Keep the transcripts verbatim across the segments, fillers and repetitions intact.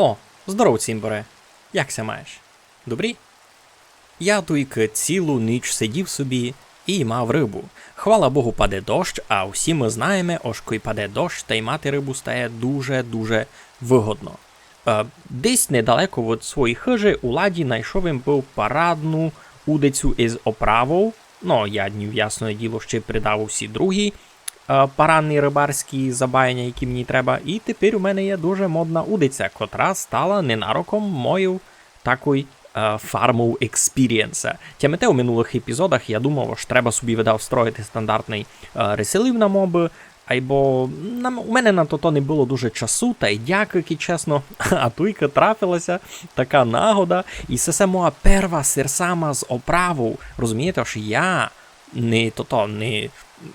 О, здоров, цімборе. Як ся маєш? Добрі? Я туйкы цілу ніч сидів собі і мав рыбу. Хвала Богу, паде дощ, а всі мы знаєме, ож кой паде дощ, тай мати рыбу стає дуже-дуже выгодно. Е, десь недалеко од своєї хыжі у ладі найшов им быв парадну удицю из оправов. Ну, я ні, ясне діло, ще придав усі другі, е, парадні рыбарські забаяня, які мені треба. І тепер у мене є дуже модна удиця, котра стала ненароком мою такой, е, фармов експірієнса. Тямите, у минулых епізодах я думав, ож треба собі, видав, строїти стандартный, е, реселив на мобы, айбо на, у мене на тото не было дуже часу, тай дякы, чесно. А туйка трафила ся така нагода, і се, се моя перва серсама з оправов. Розумієте, ож я не тото, не,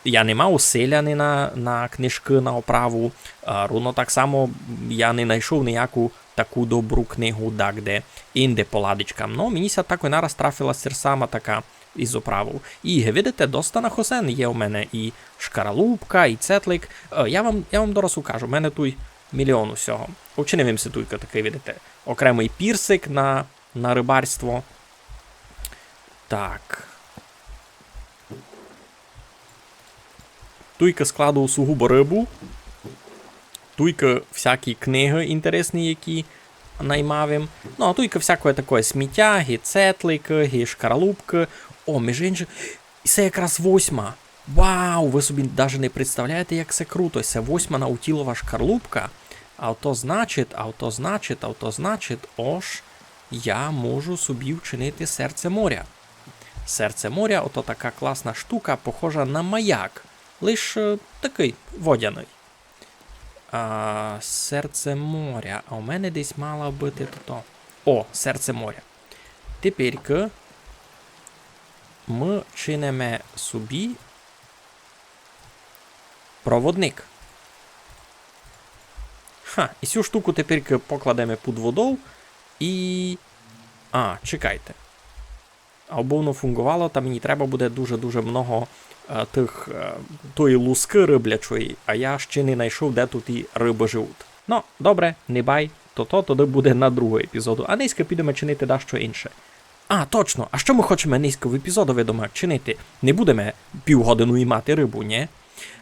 я не мав селяни на, на книжкы на оправу, а руно так само я не найшов ніяку таку добру книгу дагде инде по ладичкам. Но, мені ся такой нараз трафила серсама така из оправов. І, видите, доста нахосен є у мене і шкаралупка, і цетлик. Е, я вам, я вам дораз укажу, у мене туй мільйон усього. Учинив им си туйка такый, видите, окремый пірсик на, на рыбарство. Так. Туйка складу сугубо рыбу. Туйка всякі книгы інтересні, які наймав им. Ну, а туйка всякоє такоє сміття, ги цетликы, ги шкаралупкы. О, межи иншым, се якраз восьма. Вау, вы собі даже не представляєте, як се круто. Се восьма наутілова шкарлупка. А то значить, а то значить, а то значить, ож я можу собі вчинити серце моря. Серце моря, ото така класна штука, похожа на маяк. Лиш, е, такый водяный. А, серце моря. А у мене десь мала быти тото. О, серце моря. Теперькы мы чиниме собі проводник. Ха, і сю штуку теперькы покладеме під водов і... А, чекайте. Абы воно фунґовало, та мені треба буде дуже-дуже много, е, тых, е, тої лускы рыблячої, а я ще не найшов, де тут і рыбы живуть. Но, добре, не бай, то, то тоді буде на другу епізоду. А нынька підеме чинити дашто інше. А, точно, а што мы хочеме нынька в епізодови дома чинити? Не будеме півгодину і мати рыбу, нє?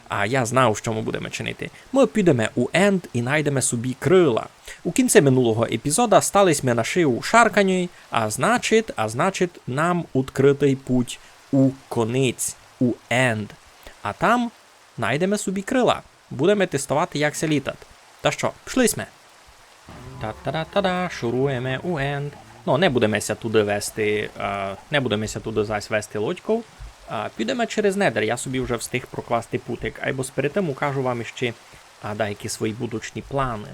А я знав, што мы будеме чинити. Мы підеме у Енд і найдеме собі крыла. У кінци минулого епізода стали сьме на шию шарканьой, а значить, а значить, нам открытый путь у конець, у Енд. А там найдеме собі крыла. Будеме тестовати, як ся літать. Та што, пішли сьме? Та-та-да-та-да, шуруєме у Енд. Ну, не будеме ся туды вести, е, не будеме ся туды зась вести лодьков. Е, підеме через Недер, я собі вже встиг прокласти путик, айбо сперед тым укажу вам іщи, а, даякі свої будучні планы.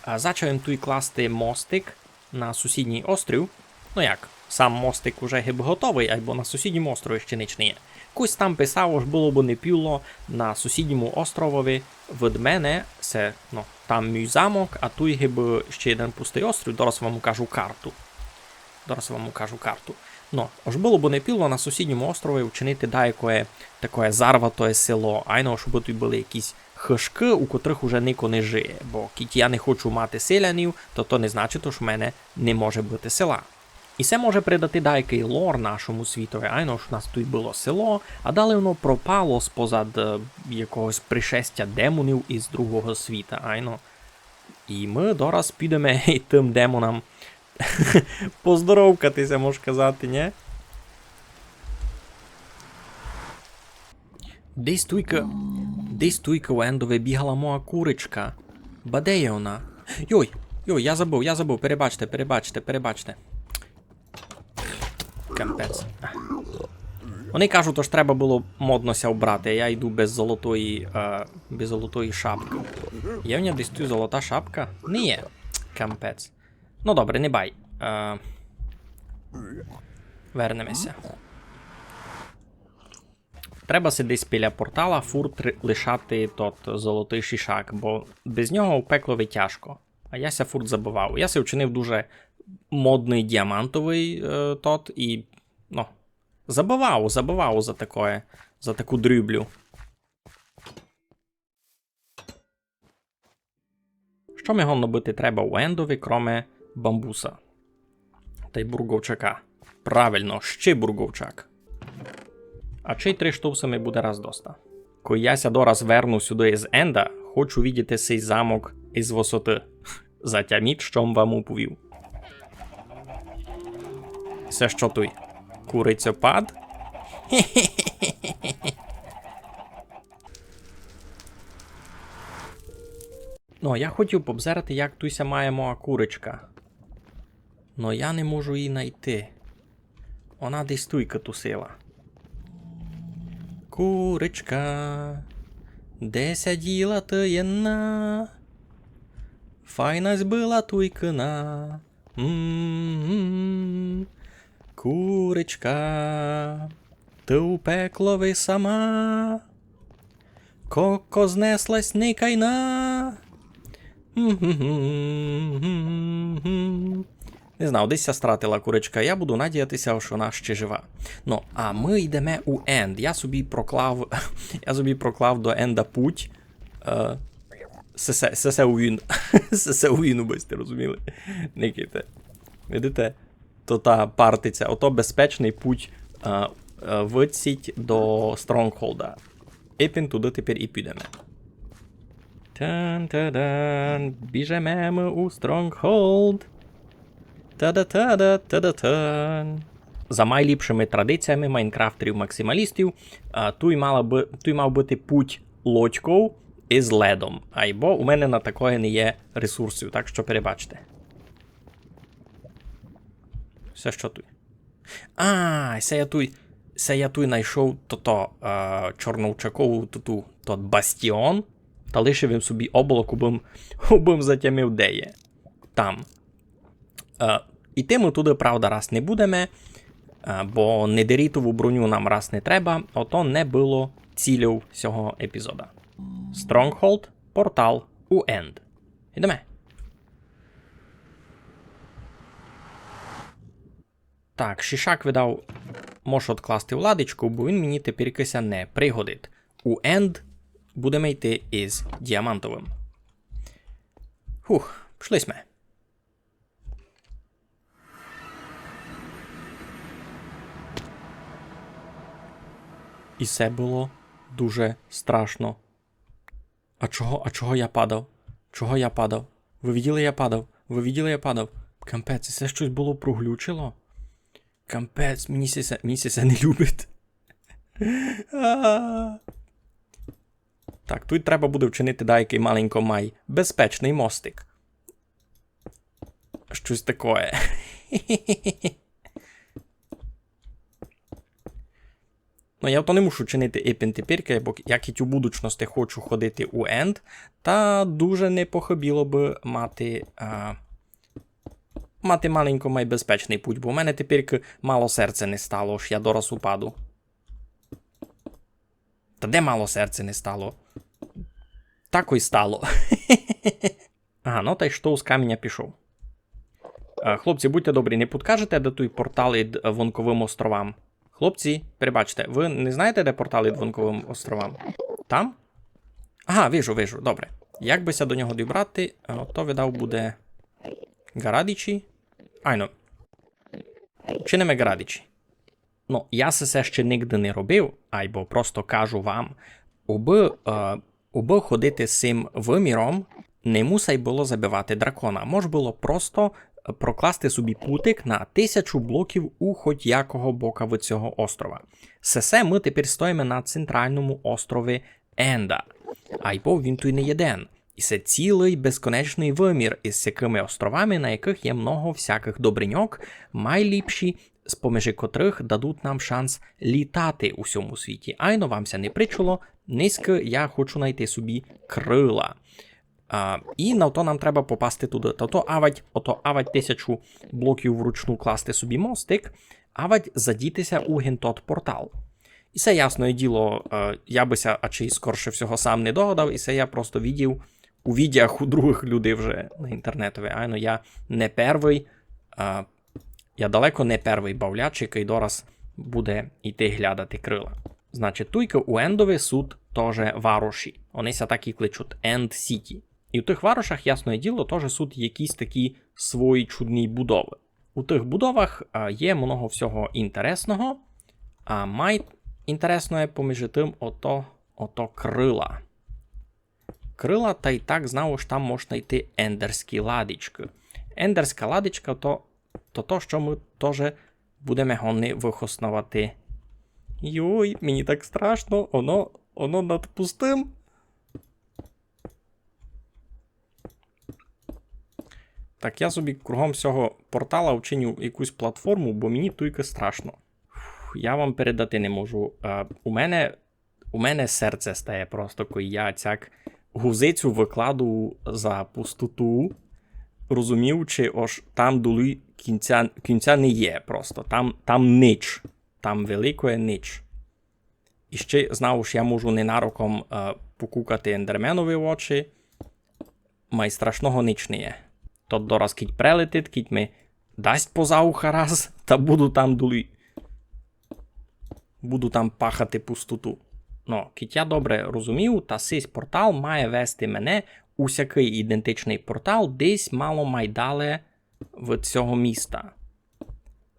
Е, зачав им туй класти мостик на сусідній острів. Ну як, сам мостик уже гибы готовый, айбо на сусідньому острові іщи нич не є. Кось там писав, ож было бы не піло на сусідньому островови від мене, се, ну, там мій замок, а туй гибы іщи єден пустый острів, дораз вам укажу карту. Дораз вам укажу карту. Ну, ож было бы не піло на сусідньому острові вчинити даякоє такоє зарватоє село, айно, ож бы туй были якісь хыжкы, у котрых уже нико не жиє, бо кідь я не хочу мати селянів, то то не значить, ож в мене не може быти села. І се може придати даякый лор нашому світови, айно, ож у нас туй было село, а далі воно пропало спозад, е, якогось пришестя демонів из другого світа, айно. І мы дораз підеме і тым демонам поздоровкати ся, мож казати, нє? Десь туйка, десь туйка у Ендови бігала моя курочка. Ба де є вона? Йой, йой, я забыв, я забыв, перебачте, перебачте, перебачте. Капець. Вони кажуть, ож треба было модно ся вбрати, а я йду без золотої, е, без золотої шапкы. Є в нього десь туй золота шапка? Не є. Капець. Ну добре, не бай. Е, вернеме ся. Треба си десь біля портала фурт ри-, лишати тот золотый шишак, бо без нього в пеклови тяжко. А я ся фурт забывав. Я си вчинив дуже модный діамантовый, е, тот і, ну, забывав, забывав за такоє, за таку дрюблю. Што Што ми годно быти треба у ендови, кроме бамбуса? Тай бурговчака. Правильно, ще бурговчак. А чей три штовса ми буде раз доста. Кой я ся дораз верну сюды из енда, хочу видіти сей замок из высоты. Затяміть, што м вам уповів. Се што туй? Курицьопад? Ну, а я хотів пообзирати, як туй ся має моя курочка. Но я не можу її найти. Она десь туйка тусила. Курочка, де ся діла ты єдна? Файна сь была туйкина. М-м-м. Курочка, ты у пеклови сама. Коко знеслась никайна. Не знаю, десь ся стратила курочка. Я буду надіятися, што она ще жива. Ну, а мы йдеме у енд. Я собі проклав, я собі проклав до енда путь. Е, се, се, се, се у він. Се, се у він, убы сьте розуміли. Никайте. Видите? То та партиця. Ото безпечный путь, е, е, выдсіть до Стронгхолда. Ипен туды тепер і підеме. Тан-та-дан, біжеме мы у Стронгхолд. Та-да-та-да, та-да-тан. За майліпшыми традиціями майнкрафтерів-максималістів, а, туй мала бы, туй мав быти путь лодьков из ледом. Айбо у мене на такоє не є ресурсів, так што перебачте. Се што туй? А, се я туй, се я туй найшов тото, е, чорновчакову туту, тот бастіон, та лишив им собі облак, убым, убым затямив, де є. Там. Е, іти мы туды, правда, раз не будеме, е, бо недерітову броню нам раз не треба, ото не было цільов сього епізода. Стронгхолд, портал у енд. Ідеме. Так, шишак видав, можу одкласти в ладичку, бо він мені тепер ся не пригодить. У енд будеме йти из діамантовым. Хух, пішли сьме. І се было дуже страшно. А чого, а чого я падав? Чого я падав? Вы виділи, я падав? Вы виділи, я падав? Капець, се штось было проглючило? Капець, мені се, мені се не любить. А. Так, туй треба буде вчинити даякый маленько май безпечный мостик. Штось такоє. Ну, я то не мушу чинити ипен теперь, бо як і у будучности хочу ходити у енд, та дуже не похыбіло бы мати, а, мати маленько май безпечный путь, бо у мене теперь мало серце не стало, ож я дораз упаду. Та де мало серце не стало? Так ой стало. Ага, ну та й што з каменя пішов? Е, хлопці, будьте добрі, не підкажете, де туй портал ід, е, Вонковым островам? Хлопці, перебачте, вы не знаєте, де портал ід Вонковым островам? Там? Ага, вижу, вижу, добре. Як бы ся до нього добрати, е, то видав буде ґарадичі. Айно. Чиниме ґарадичі. Ну, я се ще нигде не робив, айбо просто кажу вам, убы, е, убы ходити з сим выміром, не мусай было забивати дракона. Мож было просто, е, прокласти собі путик на тисячу блоків у хоть якого бока в цього острова. Сесе мы тепер стоїме на центральному острові Енда. Айбо він туй не єден. І се цілый безконечный вымір із сякыми островами, на якых є много всякых добриньок, майліпші, з помежи котрых дадуть нам шанс літати у сьому світі. Айно вам ся не причуло, нынька я хочу найти собі крила. А, і на то нам треба попасти туды. Та то авадь, ото авадь тисячу блоків вручну класти собі мостик, авадь задіти ся у гентот портал. І се ясне діло, е, я бы ся ачей скорше всього сам не догадав, і се я просто видів у відеах у другых людей вже на інтернетови. Айно, я не первый, е, я далеко не первый бавляч, якый дораз буде йти глядати крила. Значить, туйка у Ендови суть тоже вароші. Они ся так і кличуть, Енд Сіті. І в тых варошах, ясне діло, тоже суть якісь такі свої чудні будовы. У тых будовах, а, є много всього інтересного, а май інтересноє поміж тым ото, ото крыла. Крыла, та й так знав, ож там можна йти ендерські ладичкы. Ендерська ладичка то, то, то, што мы тоже будеме годні выхосновати. Йой, мені так страшно, оно, оно над пустым. Так, я собі кругом сього портала вчиню якусь платформу, бо мені туйка страшно. Фух, я вам передати не можу. Е, у мене, у мене серце стає просто, коли я цяк гузицю выкладу за пустоту, розуміючи, ож там долі кінця, кінця не є просто. Там, там нич. Там великоє нич. І ще, знав, ож я можу ненароком, е, покукати ендерменови в очі. Май страшного нич не є. Тот дораз кідь прелетить, кідь ми дасть поза уха раз, та буду там долі. Буду там пахати пустоту. Но, кідь я добре розумію, та сись портал має вести мене у сякый ідентичный портал десь мало май дале від сього міста.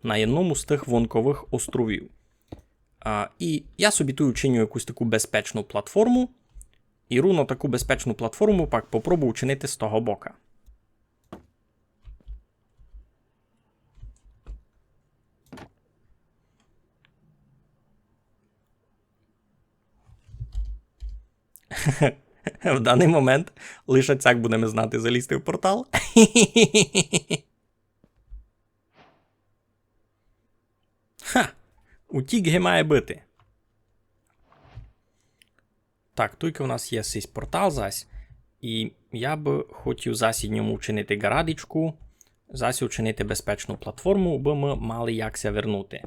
На єдному з тых вонковых островів. А, і я собі туй учиню якусь таку безпечну платформу. І рівно таку безпечну платформу пак попробую учинити з того бока. В даный момент лише цяк будеме знати залізти в портал. Ха! Утік ги має быти. Так, туйка у нас є сись портал зась. І я бы хотів зась ид ньому вчинити ґарадичку, зась вчинити безпечну платформу, бы мы мали як ся вернути.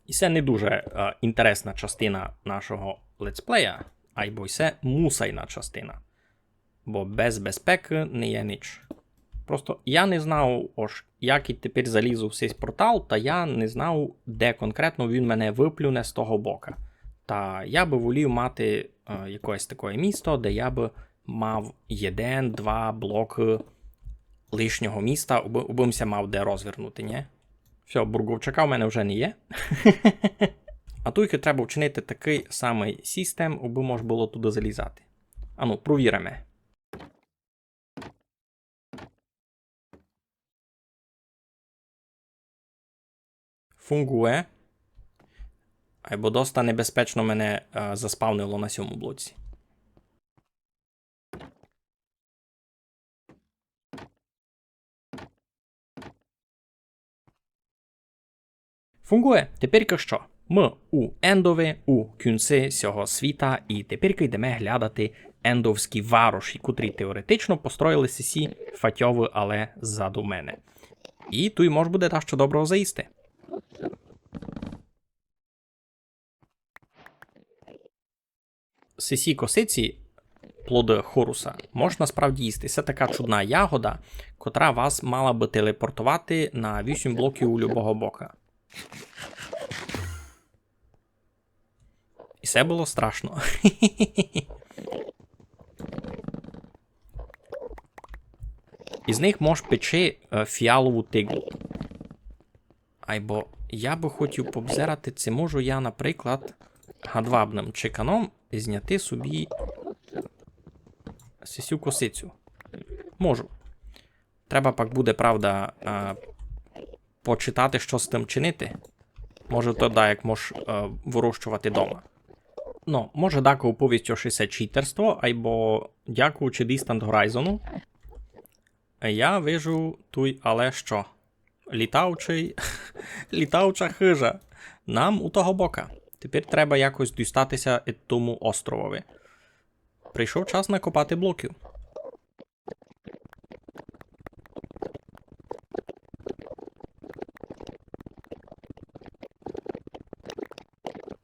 І се не дуже, е, інтересна частина нашого летсплея, айбо й се мусайна частина. Бо без безпекы не є нич. Просто я не знав, ож як і тепер залізу в сись портал, та я не знав, де конкретно він мене выплюне з того бока. Та я бы волів мати, е, якоєсь такоє місто, де я бы мав єден, два блокы лишнього міста, убы, убы м ся мав де розвернути, нє? Всьо, бурговчака в мене вже не є. А туйкы треба вчинити такый самый сістем, убы мож было туды залізати. Ану, провіриме. Фунґує. Айбо доста небезпечно мене, е, заспавнило на сьому блоці. Фунґує. Теперька што? Мы у ендови, у кінци сього світа, і теперька йдеме глядати ендовські вароші, котрі теоретично построїли сесі фатьовы, але заду мене. І туй мож буде дашто доброго заїсти. Сесі косиці, плоды хоруса, мож насправді їсти. Се така чудна ягода, котра вас мала бы телепортовати на вісім блоків у любого бока. І се было страшно. Із них мож печи, е, фіалову тиглу. Айбо я бы хотів побзерати, ци можу я, наприклад, гадвабным чеканом зняти собі сесю косицю. Можу. Треба пак буде, правда, е, почитати, што з тым чинити. Може, то даяк мож, е, вырощовати дома. Но, може, дако уповість, што се читерство, айбо, дякуючи Distant Horizon-у, я вижу туй, але што? Літаючый, літаюча хыжа. Нам у того бока. Тепер треба якось дістати ся ид тому островови. Прийшов час накопати блоків.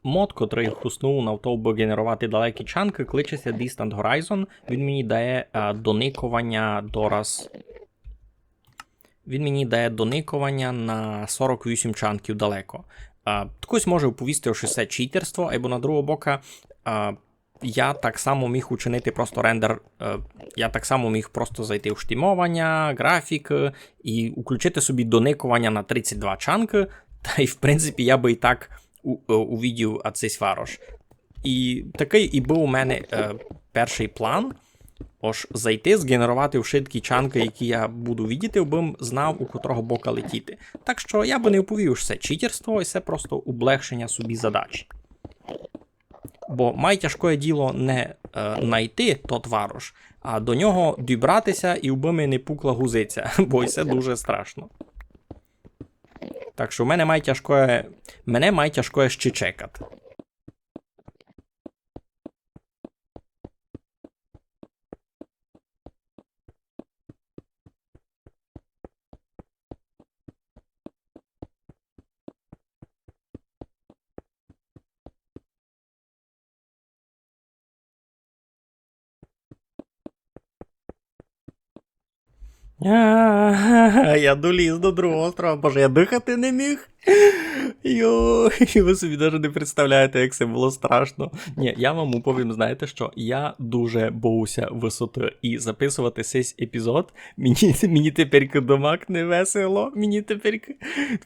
Мод, котрый хуснув на то, бы ґенеровати далекі чанкы, кличе ся Distant Horizon. Він мені дає, е, доникованя дораз. Він мені дає доникованя на сорок вісім чанків далеко. Е, хтось може уповісти, што се читерство, айбо на другого бока, е, я так само міг учинити просто рендер. Е, я так само міг просто зайти в штімованя, графік, е, і включити собі доникованя на тридцять два чанкы, та й, в принципі, я бы і так у-, е, увидів, а, сись варош. І такый і быв у мене, е, першый план. Ож зайти, зґенеровати вшыткі чанкы, які я буду видіти, абым знав, у котрого бока летіти. Так што я бы не оповів, што се читерство, і се просто облегшеня собі задачі. Бо май тяжкоє діло не, е, найти тот варош, а до нього дібрати ся і убы ми не пукла гузиця, бо і се дуже страшно. Так што в мене май тяжкоє, мене май тяжкоє ще чекати. А, я доліз до другого острова, боже, я дыхати не міг. Йой, вы собі даже не представляєте, як се было страшно. Ні, я вам уповім, знаєте што, я дуже боюся высоты. І записовати сись епізод, мені, мені теперь домак не весело, мені теперь...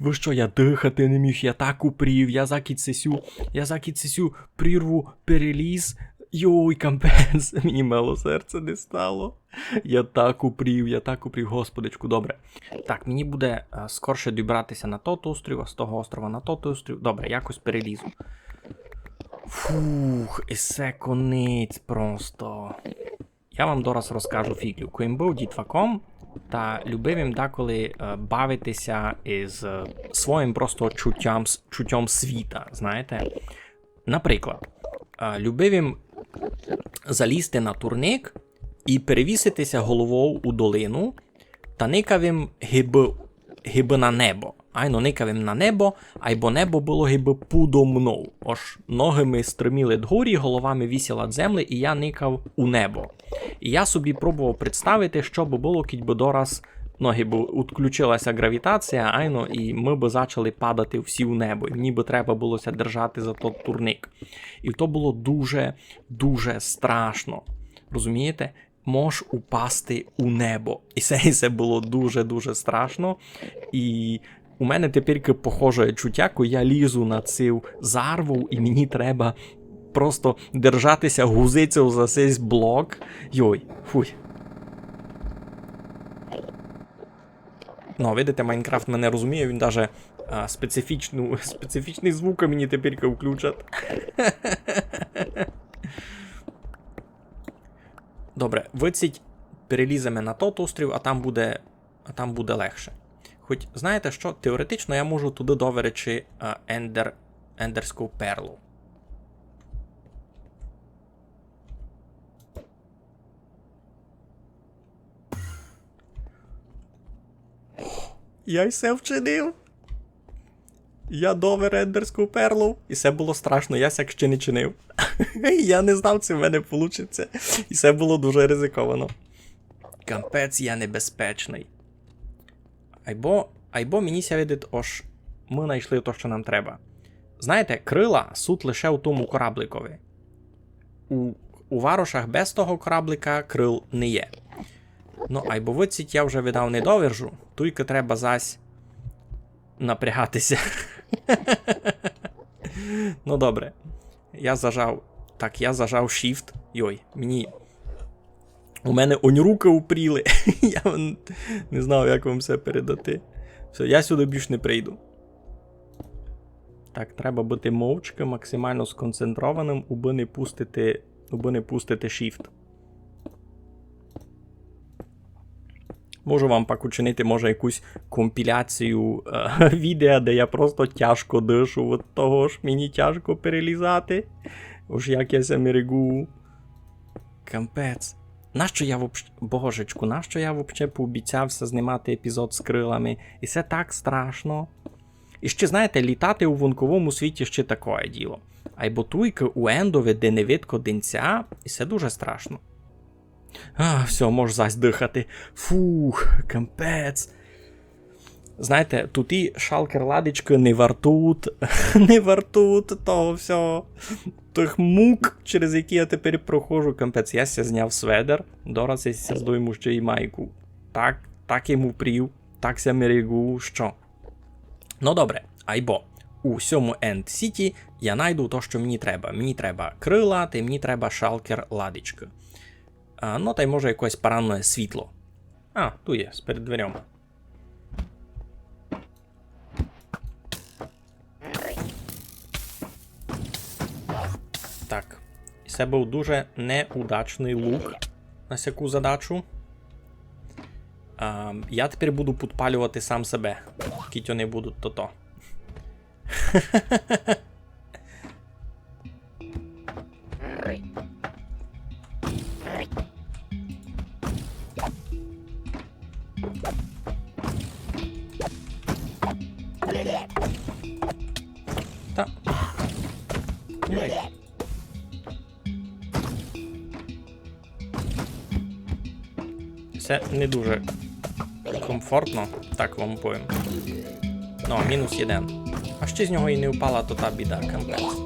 Вы што, я дыхати не міг, я так упрів, я закідь сесю, я закідь сесю прірву переліз. Йой, капець, мені мало серце не стало. Я так упрів, я так упрів, господичку, добре. Так, мені буде, е, скорше дібрати ся на тот острів, а з того острова на тот острів. Добре, якось перелізу. Фух, і се конець просто. Я вам дораз розкажу фіґлю. Кой им быв дітваком, та любив им деколи, е, бавити ся із, е, своїм просто чутьом с-, чутьом світа, знаєте. Наприклад, е, любив им залізти на турник і перевісити ся головов у долину, та никав им гибы, гибы на небо. Айно, никав им на небо, айбо небо было гибы пудо мнов. Ож ноги ми стриміли дгорі, голова ми висіла д землі, і я никав у небо. І я собі пробовав представити, што бы было, кідь бы дораз, ну, гибы, утключила ся ґравітація, айно, і мы бы зачали падати всі у небо. І мені бы треба было ся держати за тот турник. І то было дуже, дуже страшно. Розумієте? Мож упасти у небо. І се, і се было дуже-дуже страшно. І у мене теперь похоже чутя, кой я лізу на цю зарву, і мені треба просто держати ся гузицьов за сись блок. Йой, фуй. Ну, видите, Майнкрафт мене розуміє, він даже, а, специфічну, специфічный звук мені теперь включать. Добре, выдцїть переліземе на тот острів, а там буде, а там буде легше. Хоть, знаєте што, теоретично я можу туды доверечи, е, ендер, ендерську перлу. Я й се вчинив. Я довер ендерську перлу, і се было страшно, я сяк ще не чинив. Я не знав, ци в мене получить ся. І се было дуже ризиковано. Капець, я небезпечный. Айбо, айбо мені ся видить, ож мы найшли то, што нам треба. Знаєте, крила суть лише у тому корабликови. У, у варошах без того кораблика крил не є. Ну, айбо выдцїть я вже видав не довержу, туйка треба зась напрягати ся. Ну, добре. Я зажав. Так, я зажав Shift. Йой, мені. У мене онь рукы упріли. Я вон не знав, як вам се передати. Всьо, я сюды більш не прийду. Так, треба быти мовчкы, максимално сконцентрованым, убы не пустити, убы не пустити Shift. Можу вам пак учинити, може, якусь компіляцію, е, відео, де я просто тяжко дышу від того, ож мені тяжко перелізати. Ож як я ся мерегу. Капець. Нащо я вообще, божечку, нащо я вообще пообіцяв ся знімати епізод з крилами? І се так страшно. І ще, знаєте, літати у вонковому світі ще такоє діло. Айбо туйкы у ендови, де не видко денця, і се дуже страшно. А, всьо, мож зась дыхати. Фух, капець. Знаєте, туй і шалкер ладичкы не вартують, не вартують того всього. Тых мук, через які я тепер проходжу, капець, я ся зняв сведер, дораз я ся здойму ще й майку. Так, так им упрів, так ся мерегу, што. Ну добре, айбо у сьому Енд Сіті я найду то, што мені треба. Мені треба крыла, та й мені треба шалкер ладичкы. А, ну, та й може якесь паранне світло. А, туй є, перед дверьома. Так. І се быв дуже неудачный лук на сяку задачу. А, я тепер буду підпалювати сам себе, кідь они будуть тото. Та. Ой. Се не дуже комфортно, так вам повім. Ну, мінус єден. А ще з нього і не впала, то та біда, капець.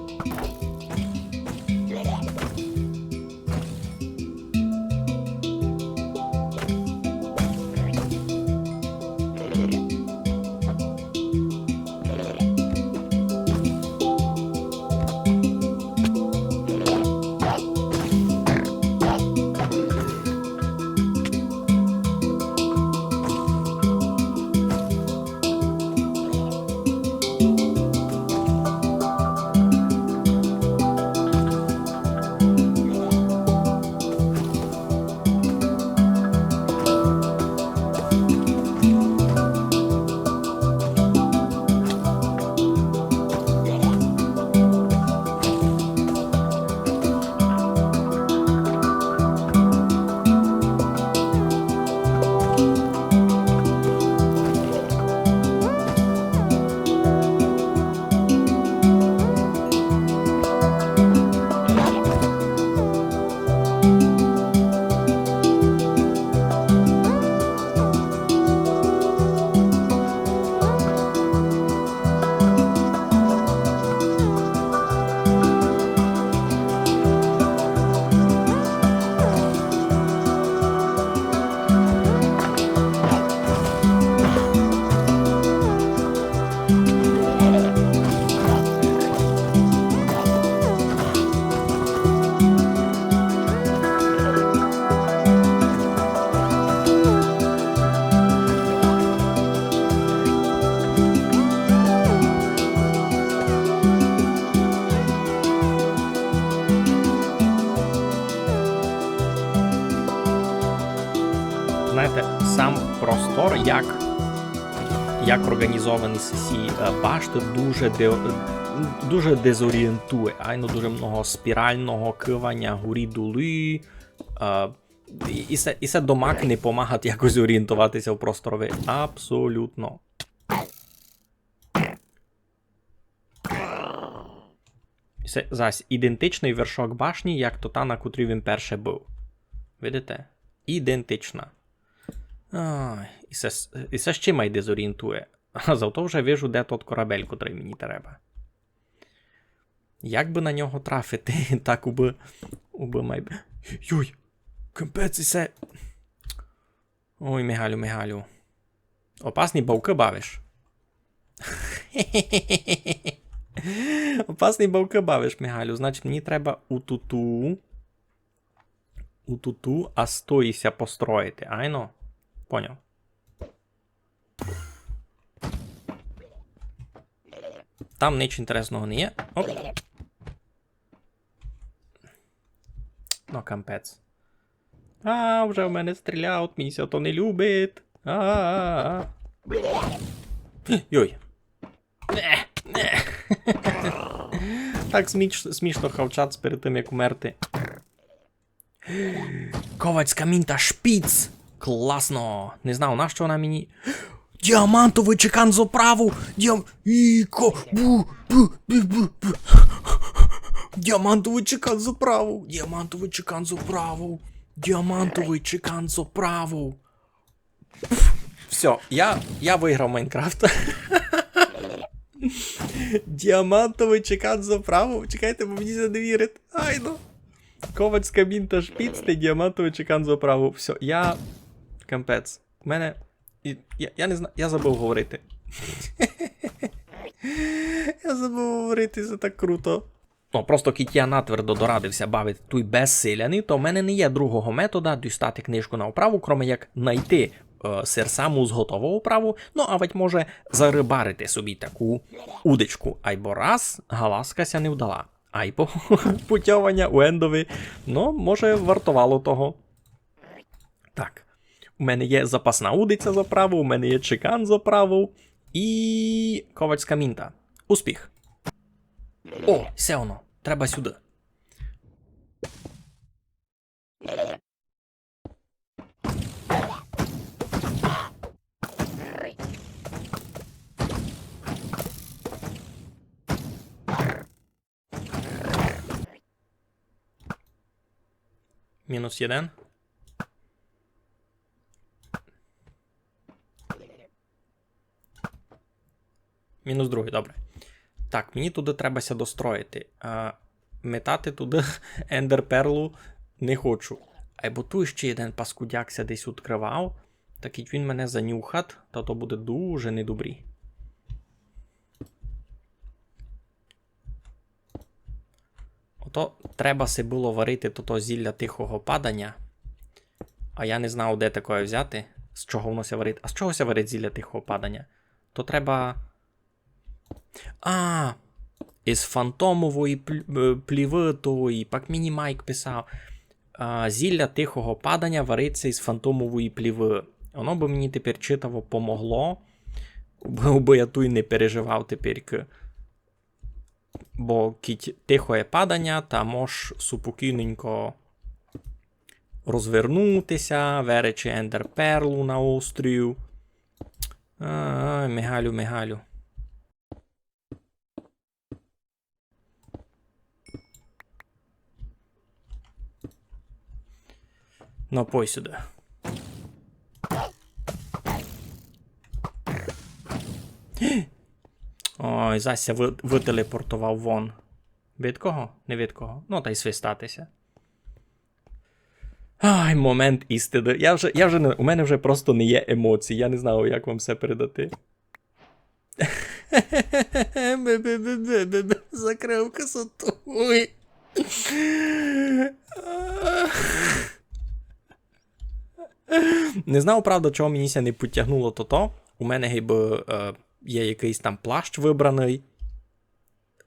Знаєте, сам простор, як, як організовані сі, сі, е, башты, дуже де-, дуже дезорієнтує. Айно дуже много спірального кываня, горі-долі. Е, і, і се, і се домак не помагать якось орієнтовати ся в просторови. Абсолютно. Се зась ідентичный вершок башні, як то та, на котрій він перше быв. Видите? Ідентична. Ай, і се, і се ще май дезорієнтує. А зато вже вижу, де тот корабель, котрый мені треба. Як бы на нього трафити? Так, убы, убы май... Юй! Капець, і се... Ой, Мигалю, Мигалю. Опасні бавкы бавиш. Опасні бавкы бавиш, Мигалю. Значить, мені треба у туту. У туту, а стої ся построїти. Айно? Поняв. Там нич інтересного не є. Оп. Ну, капець. А, вже в мене стріляють, мені ся то не любить. А. Йой. Не, не. Так сміш-, смішно хавчать перед тым, як умерти. Коваць з камінь та шпіц. Класно. Не знав, на што вона мені. Діамантовый чекан з оправу. Діам-, іко, бу, бу, бу, бу, бу. Діамантовый чекан з оправу. Діамантовый чекан з оправу. Діамантовый чекан з оправу. Пф, Всьо, я, я выграв Майнкрафт. Діамантовый чекан за праву. Чекайте, бо мені ся не вірить. Айно. Ковацька мінта шпіц та діамантовый чекан за праву. Всьо, я... Капець. У мене... і- Я, я не знаю, я забыв говорити. Я забыв говорити, се так круто. Ну, просто кідь я натвердо дорадив ся бавити туй без селяни, то в мене не є другого метода дістати книжку на управу, кроме як найти, е, сир саму зготову управу, ну, авадь може зарибарити собі таку удочку. Айбо раз галаска ся не вдала. Айбо путьованя у ендови, ну, може, вартовало того. Так. У мене є запасна удиця за праву, у мене є чекан за праву і ковацька мінта. Успіх. О, всьо воно. Треба сюды. Мінус єден. Мінус другый, добре. Так, мені туды треба ся достроїти. А, метати туды ендер перлу не хочу. Айбо туй іщи єден паскудяк ся десь відкрывав. Так і він мене занюхат, та то буде дуже недобрі. Ото треба си было варити тото зілля тихого паданя. А я не знав, де такоє взяти, з чого воно ся варить. А з чого ся варить зілля тихого паданя? То треба... А, із фантомової пль- е, плівы тої, пак мені Майк писав. А, зілля тихого паданя варить ся із фантомової плівы. Воно бы мені тепер читаво помогло, бо я туй не переживав тепер. Бо кідь тихоє паданя, та мож супокійненько розвернути ся, веречи ендер перлу на острів. Ай, Мигалю, Мигалю. Ну, пой сюды. Ой, зась ся вы- вытелепортовав вон. Від кого? Не від кого. Ну, та й свистати ся. Ай, момент істины. Я вже, я вже не, у мене вже просто не є емоцій. Я не знаю, як вам се передати. Закрыв косоту. Ой. Не знав, правда, чого мені ся не потягнуло тото. У мене гибы е, є якыйсь там плащ выбраный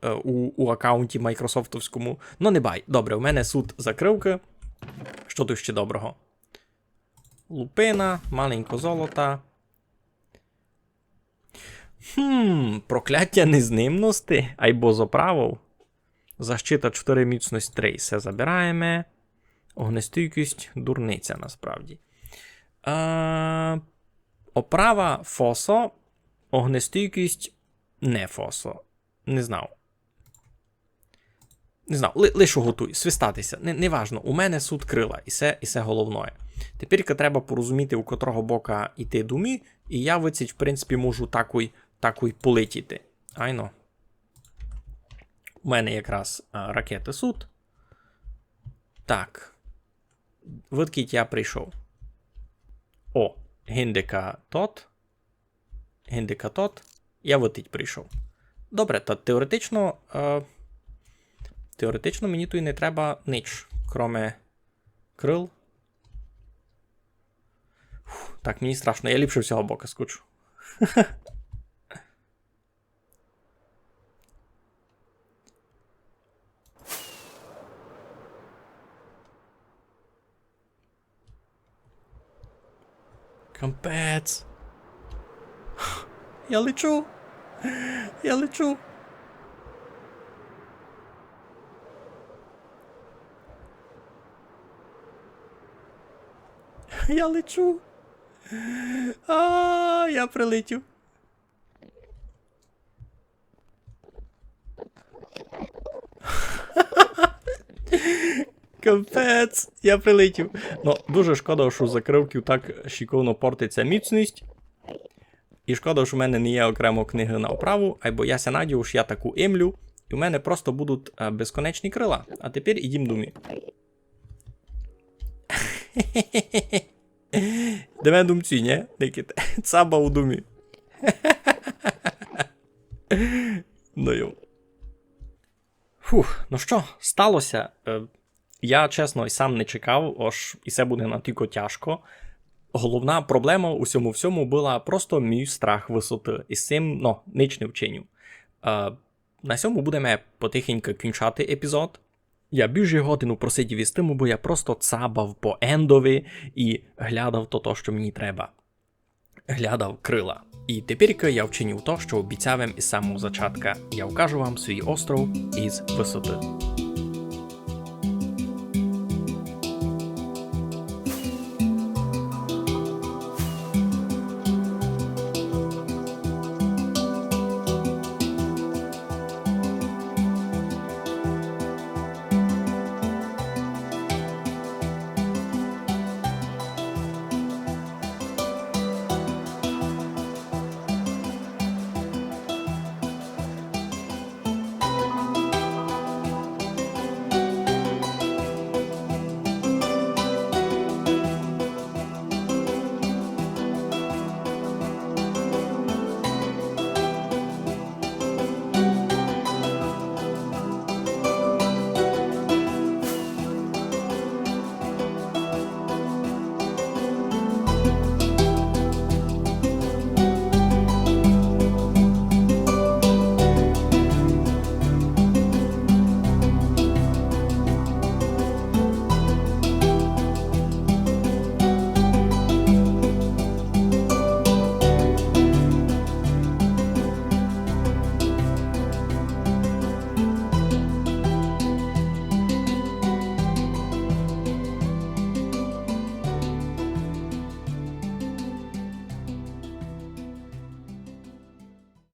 е, у, у акаунті майкрософтовському. Но не бай. Добре, у мене сут закрывкы. Што туй іщи доброго? Лупина, маленько золота. Хм, прокляття незнимности, айбо з оправов. Защита чотири, міцность три. Се забираєме. Огнестійкость дурниця насправді. А, оправа фосо, огнестійкость не фосо. Не знав. Не знав, ли, лишу готуй, свистати ся. Не, неважно, у мене сут крила, і се, і се головноє. Тепер треба порозуміти, у котрого бока йти думі, і я выдцїть, в принципі, можу такой, такой полетіти. Айно. У мене якраз а, ракеты сут. Так. Выдкіть я прийшов. О, гиндика тот. Гиндика тот. Я выдтіть прийшов. Добре, та теоретично. Е, теоретично мені туй не треба нич, кроме крыл. Фух, так, мені страшно, я ліпше з сього бока скочу. Капець. Я лечу. Я лечу. Я лечу. А, я прилетів. Капець, я прилетів. Ну, дуже шкода, што у закрывків так шиковно портить ся міцность. І шкода, што в мене не є окремо книги на оправу, айбо я ся надію, што я таку имлю, і в мене просто будуть е, безконечні крила. А тепер ідім домі. Де мене думці, ні? Никит. Цаба у домі. Ну йо. Фух, ну што, стало ся. Е, Я, чесно, і сам не чекав, ож і се буде натілько тяжко. Головна проблема у сьому всьому была просто мій страх высоты. І з сим, ну, нич не вчиню. Е, На сьому будеме потихеньку кінчати епізод. Я більше годину просидів из тым, бо я просто цабав по ендови і глядав то, то, што мені треба. Глядав крила. І тепер я вчиню то, што обіцяв им из самого зачатка. Я вкажу вам свій остров из высоты.